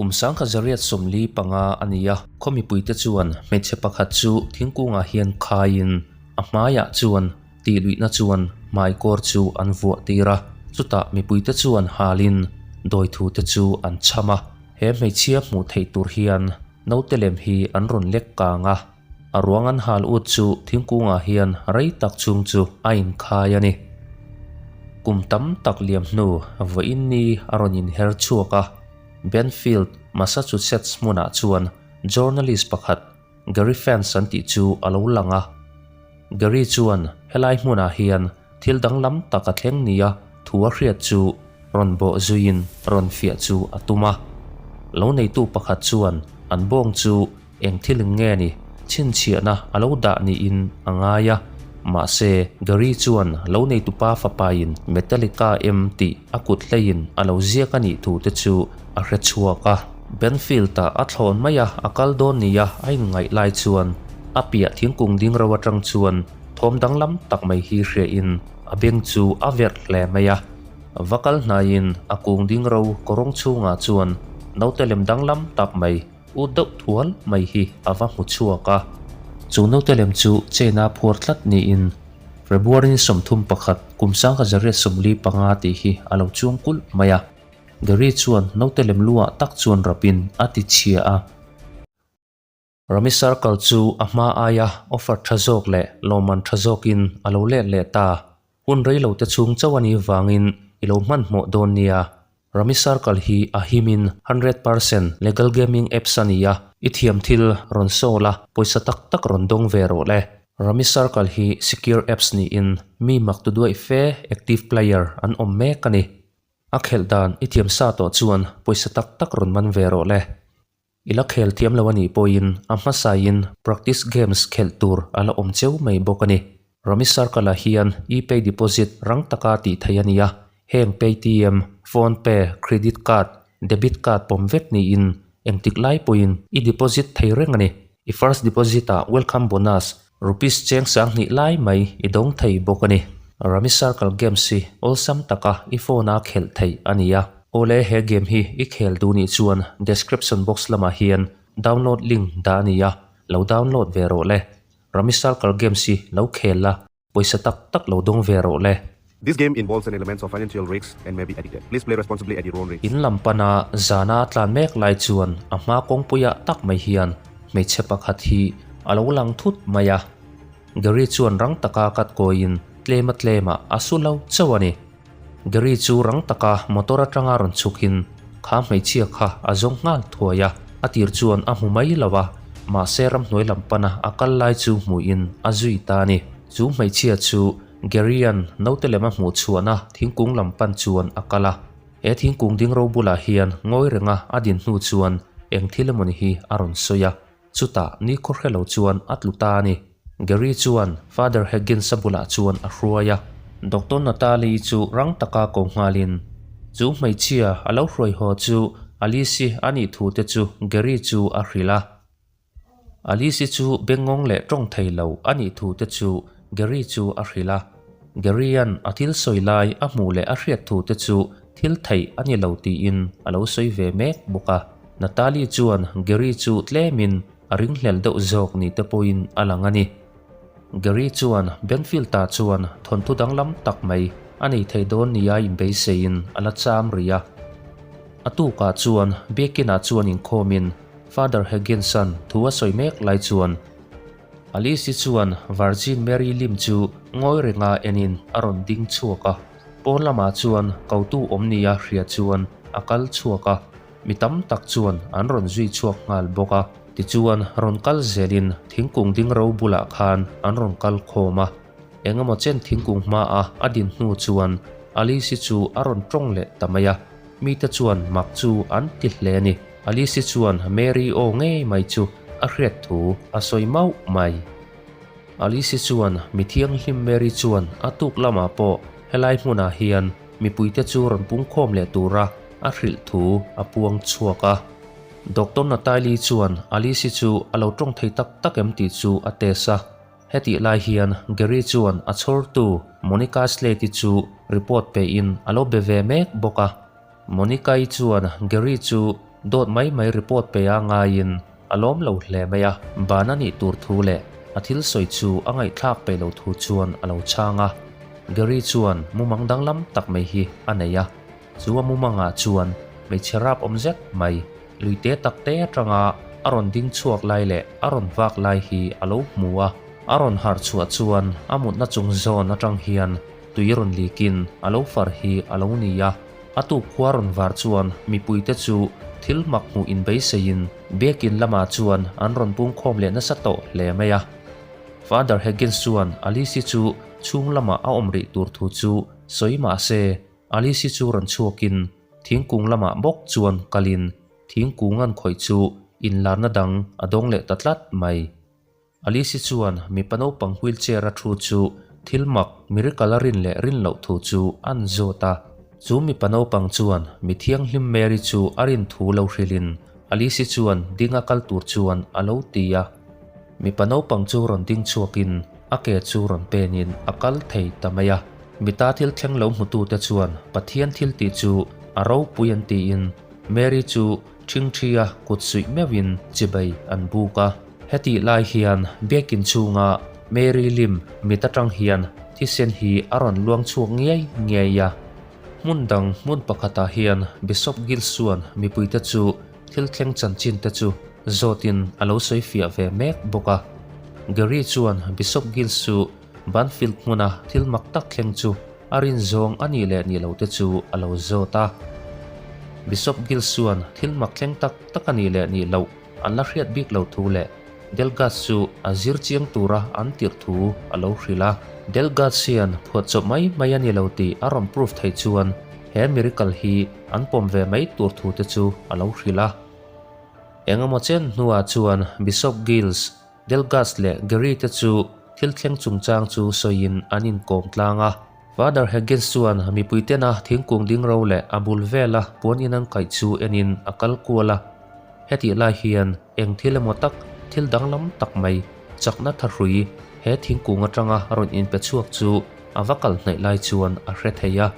Kum 1945 a ni a, khaw mipuite chuan hmeichhe pakhat chu thingkungah hian khaiin a hmaiah chuan tihluihna chuan hmaikawr chu an vuah tir a, chutah mipuite chuan halin dawithute chu an chham a. He hmeichhia hmuh theih tur hian naute lem hi an rawn lek kang a, a ruang an hal ut chu thingkungah hian rei tak chhung chu a inkhai a ni. Kum tam tak liam hnu vawiin ni a rawn inher chhuak a, Benfield, Massachusetts hmunah chuan journalist pakhat Gary Fans an tih chu a lo lang a. Gary chuan helai hmunah hian thil danglam tak a thleng nia thu a hriat chu rawn bawh zuiin rawn fiah chu a tum a. Lo neitu pakhat chuan an bawng chu eng thil in nge ni chhinchhiahna a lo dah niin a ngai a. Mahse, Gary chuan lo neitupa fapain Metallica em tih a kut hleiin a lo ziak a nih thu te chu a hre chhuak a. Benfield-a a thlawn mai a, a kal dawn nia a inngaih lai chuan a piah thingkung ding ro atang chuan thawm danglam tak mai hi hriain a beng chu a verh hle mai a. Va kal hnaiin a kung ding ro kawrawng chhungah chuan naute lem danglam tak mai ut deuh thual mai hi a va hmu chhuak a. Chu naute lem chu chain-a phuar tlat niin February ni 31 kum 1945 tih hi a lo chuang kulh mai a. Gary chuan naute lem lu ah tak chuan rapin a ti chhia a. Rami Circle chu a hma aia offer tha zawk leh lawmman tha zawkin a lo let leh ta. Hun rei lo te chhung chauh a nih vangin i lo hmanhmawh dawn nia. Rami Circle hi a himin 100% legal gaming apps a ni a, i thiam thil rawn show la, pawisa tak tak rawn dawng ve rawh le. Rami Circle hi secure apps niin mi mak tu duaih fe active player an awm mek a ni. A khelh dan i thiam sa tawh chuan pawisa tak tak rawn man ve rawh le. I la khel thiam lo a nih pawhin a hmasaiin practice games khelh tur a la awm cheu mai bawk a ni. Rami Circle-ah hian e-pay deposit rang taka tih theih a ni a, heng Paytm, PhonePe, credit card, debit card pawm vek niin engtik lai pawhin i deposit thei reng a ni. I first deposit-ah welcome bonus Rupees cheng 2000 lai mai i dawng thei bawk a ni. Rummy Circle games hi awlsam taka i phone-a khelh theih a ni a. Awle he game hi i khel duh nih chuan description box lamah hian download link dah a ni a, lo download ve rawh le. Rummy Circle games hi lo khel la, pawisa tak tak lo dawng ve rawh le. This game involves an elements of financial risks and may be addicted. Please play responsibly at your own risk. In lam pana zana a tlan mek lai chuan a hma kawngpuiah tak mai hian hmeichhe pakhat hi a lo lang thut mai a. Gary chuan rang taka kat kawiin tlema tlemah a su lo chauh a ni. Gary chu rang taka motor atanga rawn chhukin kha hmeichhia kha a zawng nghal thuai a, a tir chuan a hmu mai lo a, mahse ramhnuai lam pana a kal lai chu hmuhin a zui ta a ni. Chu hmeichhia chu Gary-a'n naute lem a hmuh chhuahna thingkung lam pan chuan a kal a. He thingkung ding ro bulah hian ngawi renga a din hnu chuan eng thil emawni hi a rawn sawi a, chutah nikhaw hre lo chuan a tlu ta a ni. Gary chuan Father Higgins-a bulah chuan a hruai a. Doctor Natalie chu rang taka ko nghalin chu hmeichhia a lo hruai haw chu Alice-i a nih thu te chu Gary chu a hrilh a. Alice-i chu bengngawng leh tawng thei lo a nih thu te chu Gary chu a hrilh a. Gary-a'n a thil sawi lai a hmuh leh a hriat thu te chu thil theih a ni lo tiin a lo sawi ve mek bawk a. Natalie chuan Gary chu tlemin a ringhlel deuh zawk ni te pawhin a lang a ni. Gary chuan Benfield-ah chuan thawnthu danglam tak mai a nei thei dawn nia inbeiseiin a la cham rih a. A tukah chuan Biakinah chuan inkhawmin Father Higginson thu a sawi mek lai chuan Alice-i chuan Virgin Mary lim chu ngawi renga enin a rawn ding chhuak a. Pawn lamah chuan kotu awm nia hria chuan a kal chhuak a, mi tam tak chuan an rawn zui chhuak nghal bawk a. Tichuan rawn kal zelin thingkung ding ro bulah khan an rawn kal khawm a. Engemaw chen thingkung hmaa a din hnu chuan Alice-i chu a rawn tawng leh ta mai a, mite chuan mak chu an ti hle a ni. Alice-i chuan Mary aw ngei mai chu a hriat thu a sawi mauh mai. Alice-i chuan mi thianghlim Mary chuan a tuk lamah pawh helai hmunah hian mipuite chu rawn pungkhawm leh tura a hrilh thu a puang chhuak a. Doctor Natalie chuan Alice-i chu a lo tawng thei tak tak em tih chu a test a. Hetih lai hian Gary chuan a chhawrtu Monica Slade-i chu report pein a lo be ve mek bawk a. Monica-i chuan Gary chu. Dawt mai mai report pe a ngaiin a lawm lo hle mai a. Ban a nih tur thu leh a thil sawi chu a ngaihthlak peih lo thu chuan a lo chhang a. Gary chuan mumang danglam tak mai hi a nei a. Chu a mumangah chuan hmeichhe rap awm zet mai luite takte atanga a rawn ding chhuak lai leh a rawn vak lai hi a lo hmu a. A rawn harh chhuah chuan a mutna chung zawn atang hian tui rawn likin a lo far hi a lo ni a. A tuk khua rawn var chuan mipuite chu thil mak hmuh inbeiseiin biakin lamah chuan an rawn pungkhawm leh nasa tawh hle mai a. Father Higgins chuan Alice-i chu chhung lamah a awm rih tur thu chu sawi mah se, Alice-i chu rawn chhuakin thingkung lamah bawk chuan kalin thingkung an khawih chu inlarna dang a dawng leh ta tlat mai. Alice-i chuan mipa naupang wheelchair a thu chu thil mak miracle a rin leh rin loh thu chu an zawt a. Chu mipa naupang chuan mi thianghlim Mary chu a rin thu lo hrilhin Alice-i chuan ding a kal tur chuan a lo ti a. Mipa naupang chu rawn ding chhuakin a ke chu rawn penin a kal thei ta mai a. Mita thil thleng lo hmutute chuan Pathian thil tih chu a ropui an tiin Mary chu Ṭhingṭhia kut suih meuhin chibai an buk a. Hetih lai hian biakin chhunga Mary lim mit aṭang hian thisen hi a rawn luang chhuak ngiai ngiai a. Hmun dang hmun pakhatah hian Bishop Giles chuan mipuite chu thil thleng chanchin te chu zawtin a lo sawi fiah ve mek bawk a. Gary chuan Bishop Giles chu Banfield hmuna thil mak tak thleng chu a rin zawng a nih leh nih lote chu a lo zawt a. Bishop Giles chuan thil mak thleng tak tak a nih leh nih loh an la hriat bik lo thu leh Delgas chu a zir chiang tura an tirh thu a lo hrilh a. Delgas hian phuahchawp mai mai a ni lo tih a rawn proof theih chuan he miracle hi an pawm ve mai tur thu te chu a lo hrilh a. Engemaw chen hnuah chuan Bishop Giles Delgas leh Gary te chu thil thleng chungchang chu sawiin an inkawm tlang a. Father Higgins chuan mipui tena thingkung ding ro leh a bul vela puan in an kaih chu enin a kal kual a. Hetih lai hian eng thil emaw tak, thil danglam tak mai, chakna thahrui he thingkung atanga rawn inpe chhuak chu a va kal hnaih lai chuan a hre thei a.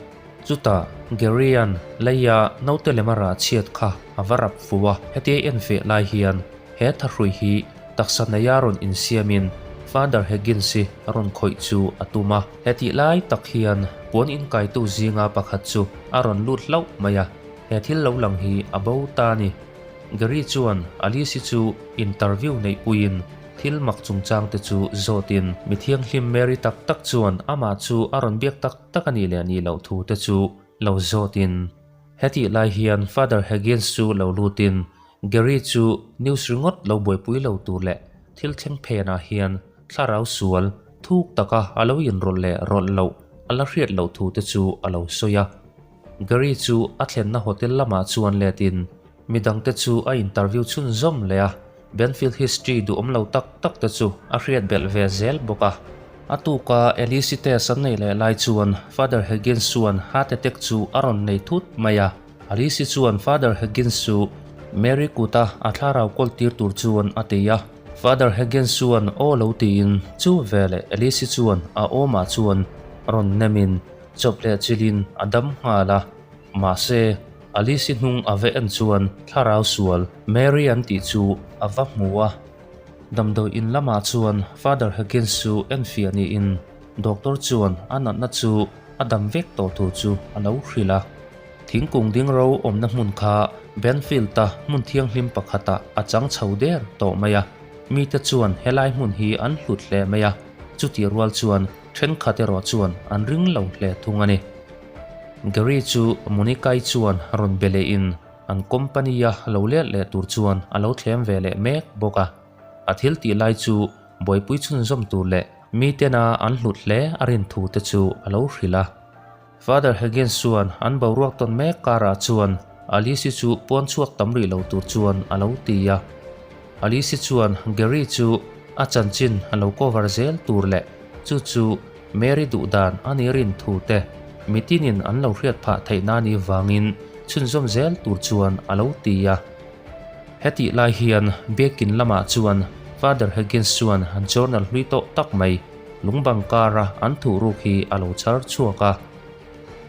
Chutah Gary-a'n leia naute lema rah chhiat kha a va rap fu a. Hetia en feh lai hian He thahrui hi taksa neia rawn insiamin Father Higgins-i a rawn khawih chu a tum a. Hetih lai tak hian puan inkaitu zinga pakhat chu a rawn lut hlauh mai a, he thil lo lang hi a bo ta a ni. Gary chuan Alice-i chu interview neihpuiin thil mak chungchangte chu zawtin mi thianghlim Mary tak tak chuan amah chu a rawn biak tak tak a nih leh nih loh thu te chu lo zawtin hetih lai hian Father Higgins chu lo lutin Gary chu news ringawt lo buaipui lo tur leh thil thleng phenah hian thlarau sual thuk taka a lo inrawlh leh rawlh loh a la hriat loh thu te chu a lo sawi a. Gary chu a thlenna hotel lamah chuan letin midangte chu a interview chhunzawm leh a, Benfield history duhawm lo tak tak te chu a hriat belh ve zel bawk a. A tuka Alice test an neih leh lai chuan Father Higgins chuan heart attack chu a rawn nei thut mai a. Alice chuan Father Higgins chu Mary kuta a thlarau kawl tir tur chuan a ti a. Father Higgins chuan aw lo tiin chu veleh Alice chuan a awmah chuan rawn nemin chawp leh chilhin a dam nghal a. Mahse, Alice hnung a va en chuan thlarau sual Mary an tih chu a va hmu a. Damdawi in lamah chuan Father Higgins chu enfiah niin doctor chuan a natna chu a dam vek tawh thu chu a lo hrilh a. Thingkung ding ro awmna hmun kha Benfield-a hmun thianghlim pakhatah a chang chho der tawh mai a, mite chuan helai hmun hi an hlut hle mai a, chutih rual chuan thenkhat erawh chuan an ring lo hle thung a ni. Gary chu Monica-i chuan rawn be lehin an company-a lo let leh tur chuan a lo thlem ve leh mek bawk a, a thil tih lai chu buaipui chhunzawm tur leh mitena an hlut hle a rin thu te chu a lo hrilh a. Father Higgins chuan an boruak tawn mek karah chuan Alice-i chu pawn chhuak tam rih lo tur chuan a lo ti a. Alice-i chuan Gary chu a chanchin a lo cover zel tur leh chu chu Mary duh dan a ni rin thu te mitinin an lo hriat phah theih na ni vangin chhunzawm zel tur chuan a lo ti a. Hetih lai hian biakin lamah chuan Father Higgins chuan journal hlui tawh tak mai Lungbang kara an thuhruk hi a lo char chhuak a.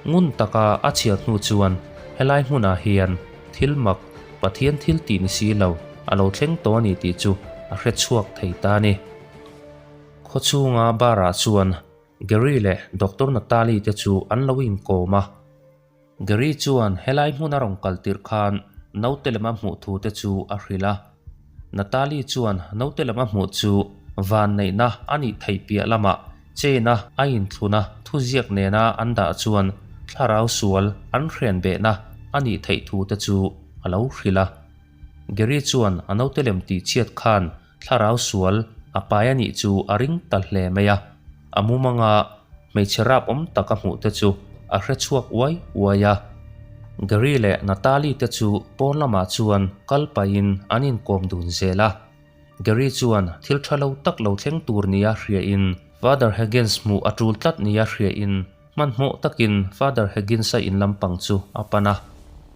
Ngun taka a chhiar hnu chuan helai hmunah hian thil mak, Pathian thil tih ni si lo, a lo thleng tawh a ni tih chu a hre chhuak thei ta a ni. Khawchhunga bar-ah chuan Gary leh Doctor Natalie te chu an lo inkawm a. Gary chuan helai hmun a rawn kal tirh khan naute lema hmuh thu te chu a hrilh a. Natalie chuan naute lema hmuh chu vanneihna a nih theih piah lamah chain-a a inthluna thuziak nena an dah chuan thlarau sual an hren behna a nih theih thu te chu a lo hrilh a. Gary chuan a naute lem tihchhiat khan Thlarau sual a pai a nih chu a ring ta hle mai a, a mumanga hmeichhe rap awm tak a hmuh te chu a hre chhuak uai uai a. Gary leh Natalie te chu pawn lamah chuan kal pahin an inkawm dun zel a. Gary chuan thil tha lo tak lo thleng tur nia hriain Father Higgins hmuh a tul tlat nia hriain Hmanhmawh takin Father Higgins-a in lampang chu a pan a.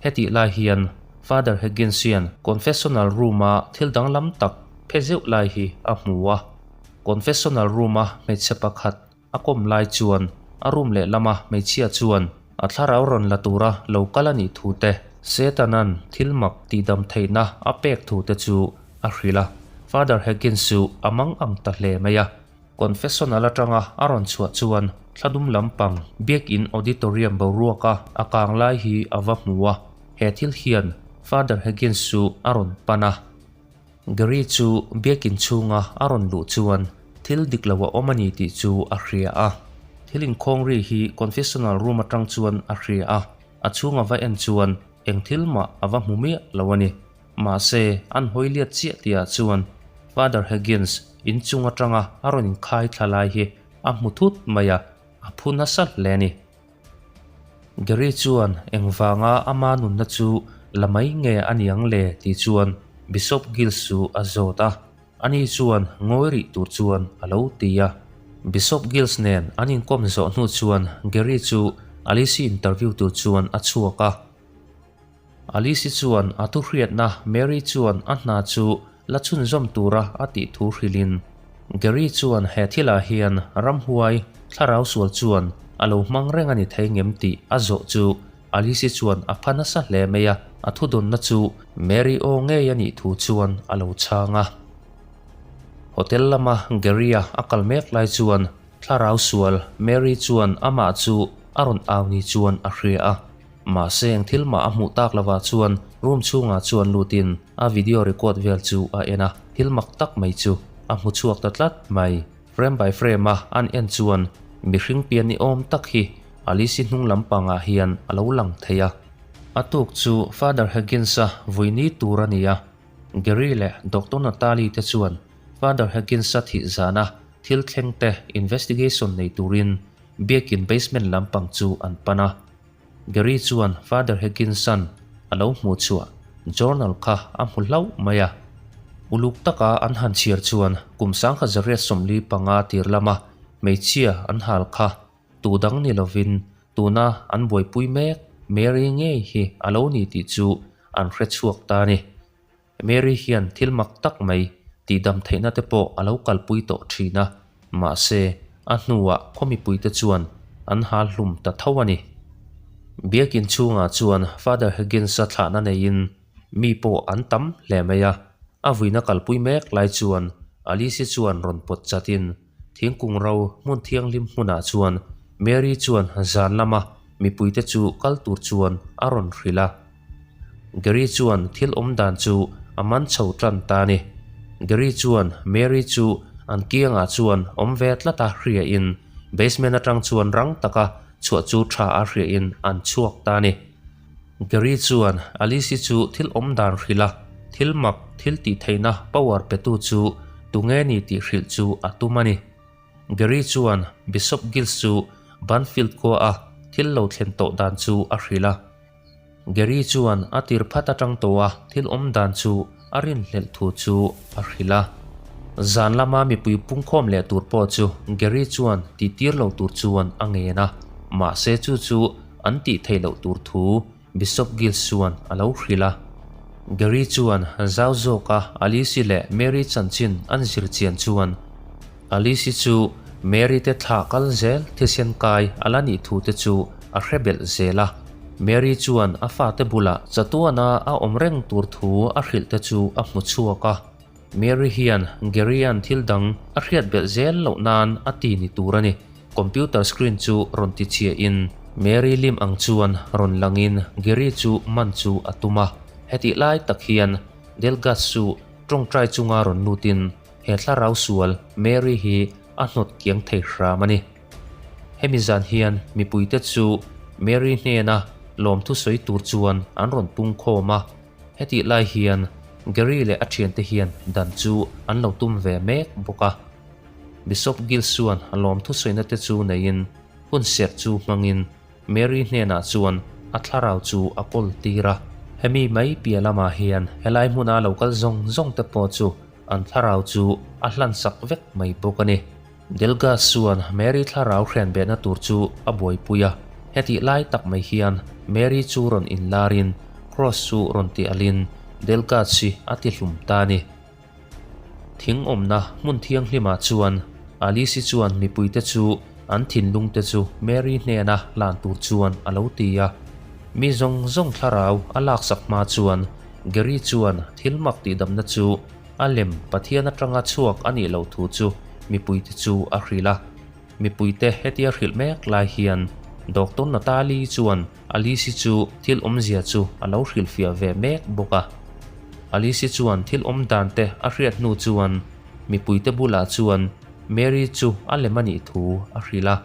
Hetih lai hian Father Higgins hian confessional room-a thil danglam tak phe zeuh lai hi a hmu a. Confessional room-a hmeichhe pakhat a kawm lai chuan a room lehlama hmeichhia chuan a thlarau rawn la tura lo kal a nih thu te, Setanan thil mak tihdam theihna a pek thu te chu a hrilh a. Father Higgins chu a mang ang ta hle mai a. Confessional atanga a rawn chhuah chuan thladum lampang Biakin Auditorium boruaka a kang lai hi a va hmu a, he thil hian Father Higgins chu a rawn pan a. Gary chu Biakin chhunga a rawn luh chuan thil dik lo a awm a ni tih chu a hria a. Thil inkhawng ri hi confessional room atang chuan a hria a, a chhunga va en chuan eng thil mah a va hmu miah lo a ni. Mahse, an hawi liat chiah tihah chuan Father Higgins inchung atanga a rawn inkhai thla lai hi a hmu thut mai a, a phu nasa hle a ni. Gary chuan engvanga ama nunna chu la mai nge a ni ang le tih chuan Bishop Giles chu a zawt a, ani chuan ngawi rih tur chuan a lo ti a. Bishop Giles nen an inkawm zawh hnu chuan Gary chu Alice interview tur chuan a chhuak a. Alice chuan a thuhriatna Mary chuan a hna chu la chhunzawm tura a tih thu hrilhin, Gary chuan he thilah hian ramhuai thlarau sual chuan a lo hmang reng a ni thei ngem tih a zawh chu Alice chuan a pha nasa hle mai a, a thudawnna chu Mary aw ngei a nih thu chuan a lo chhang a. Hotel lama Gary-a a kal mek lai chuan thlarau sual Mary chuan amah chu a rawn au ni chuan a hria a. Mahse eng thil mah a hmuh tak lovah chuan room chhungah chuan lutin a video record vel chu a en a, thil mak tak mai chu a hmu chhuak ta tlat mai. Frame by frame a an en chuan mihring pian ni awm tak hi Alice-i hnung lampangah hian a lo lang thei a. A tuk chu Father Higgins-a vui ni tur a ni a, Gary leh Doctor Natalie te chuan Father Higgins-a thih zana thil thleng te investigation nei turin biakin basement lampang chu an pan a. Gary chuan Father Higginson a lo hmuh chhuah journal kha a hmu hlauh mai a. Uluk taka an han chhiar chuan kum 1945 tir lama hmeichhia an hal kha tu dang ni lovin tuna an buaipui mek Mary ngei hi a lo ni tih chu an hre chhuak ta a ni. Mary hian thil mak tak mai tihdam theihna te pawh a lo kalpui tawh thin a, mahse, a hnuah khaw mipuite chuan an hal hlum ta tho a ni. Biakin chhungah chuan Father Higgins-a thlahna neiin mi pawh an tam hle mai a, a vuina kalpui mek lai chuan Alice-i chuan rawn pawt chatin thingkung ro hmun thianghlim hmunah chuan Mary chuan zan lama mipuite chu kal tur chuan a rawn hrilh a. Gary chuan thil awm dan chu a man chho tan ta a ni. Gary chuan Mary chu an kiangah chuan awm ve tlat a hriain basement atang chuan rang taka chhuah chu tha a hriain an chhuak ta a ni. Gary chuan Alice-i chu thil awm dan hrilh a, thil mak thil tih theihna power petu chu tunge ni tih hrilh chu a tum a ni. Gary chuan Bishop Giles chu Banfield khua a thil lo thlen tawh dan chu a hrilh a. Gary chuan a tir phat atang tawh a thil awm dan chu a rinhlelh thu chu a hrilh a. Zan lama mipui pungkhawm leh tur pawh chu Gary chuan tih tir lo tur chuan a ngen a, mahse chu chu an tih theih loh tur thu Bishop Giles chuan a lo hrilh a. Gary chuan zau zawka Alice-i leh Mary chanchin an zir chian chuan Alice-i chu Mary te thlah kal zel thisen kai a la nih thu te chu a hre belh zel a. Mary chuan a fate bulah chatuana a awm reng tur thu a hrilh te chu a hmu chhuak a. Mary hian Gary-a'n thil dang a hriat belh zel loh nan a ti ni tur a ni. Computer screen chu rawn ti chhiahin Mary lim ang chuan rawn langin Gary chu man chu a tum a. Hetih lai tak hian Delgas chu tawngtai chunga rawn lutin he thlarau sual Mary hi a hnawt kiang thei hram a ni. Hemi zan hian mipuite chu Mary hnena lawmthu sawi tur chuan an rawn pung khawm a. Hetih lai hian Gary leh a thiante hian dan chu an lo tum ve mek bawk a. Bishop Giles chuan a lawmthu sawina te chu neiin hun serh chu hmangin Mary hnenah chuan a thlarau chu a kawl tir a. Hemi mai piah lamah hian helai hmuna lo kal zawng zawng te pawh chu an thlarau chu a hlansak vek mai bawk a ni. Delgas chuan Mary thlarau hrian behna tur chu a buaipui a, hetih lai tak mai hian Mary chu rawn inlarin Cross chu rawn ti alin Delgas hi a ti hlum ta a ni. Thing awmna hmun thianghlimah chuan Alice-i chuan mipuite chu an thinlungte chu Mary hnena hlan tur chuan a lo ti a. Mi zawng zawng thlarau a laksak hma chuan Gary chuan thil mak tihdamna chu A lem Pathian atanga chhuak a nih loh thu chu mipuite chu a hrilh a. Mipuite hetia hrilh mek lai hian Doctor Natalie chuan Alice-i chu thil awmzia chu a lo hrilhfiah ve mek bawk a. Alice-i chuan thil awm dan te a hriat hnu chuan mipuite bulah chuan Mary chu a lem a nih thu a hrilh a.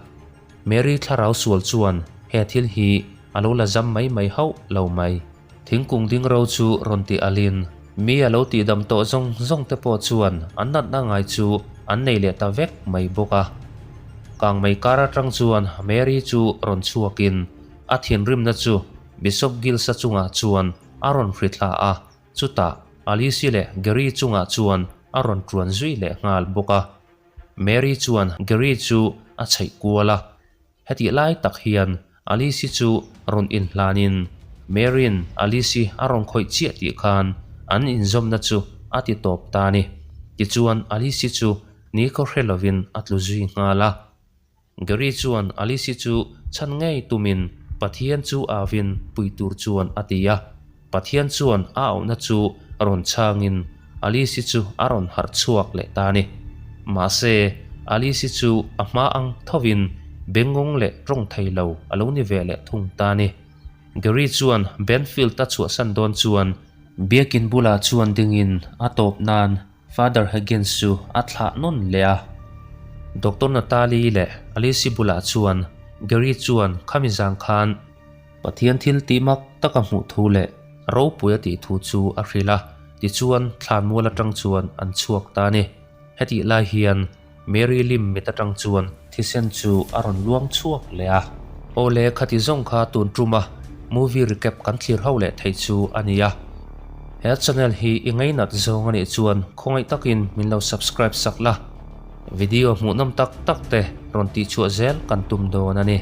Mary thlarau sual chuan he thil hi a lo la zam mai mai hauh lo mai. Thingkung ding ro chu rawn ti alin, mi a lo tihdam tawh zawng zawng te pawh chuan an natna ngai chu an nei leh ta vek mai bawk a. Kangmei kar atang chuan Mary chu rawn chhuakin a thinrimna chu Bishop Gilsa chungah chuan a rawn hri thla a, chutah Alice-i leh Gary chungah chuan a rawn tuan zui leh nghal bawk a. Mary chuan Gary chu a chheih kual a. Hetih lai tak hian Alice-i chu rawn inhlanin Mary'n Alice-i a rawn khawih chiah tih khan an inzawmna chu a ti tawp ta a ni. Tichuan Alice-i chu ni khaw hre lovin a tlu zui nghal a. Gary chuan Alice-i chu chhan ngei tumin Pathian chu avin pui tur chuan a ti a. Pathian chuan a auhna chu rawn chhangin Alice-i chu a rawn harh chhuak leh ta a ni. Mahse, Alice-i chu a hma ang thovin bengngawng leh tawng thei lo a lo ni ve leh thung ta a ni. Gary chuan Benfield a chhuahsan dawn chuan biakin bulah chuan dingin a tawp nan Father Higgins chu a thlah nawn leh a. Doctor Natalie leh Alice-i bulah chuan Gary chuan khami zang khan Pathian thil tih mak taka hmuh thu leh ropui a tih thu chu a hrilh a, tichuan thlanmual atang chuan an chhuak ta a ni. Hetih lai hian Mary lim mit atang chuan thisen chu a rawn luang chhuak leh a. Awle khati zawng kha tun tuma movie recap kan thlir ho leh theih chu a ni a. He channel hi i ngainat zawng a nih chuan khawngaih takin min lo subscribe sak la. Video hmuhnawm tak tak te rawn tihchhuah zel kan tum dawn a ni.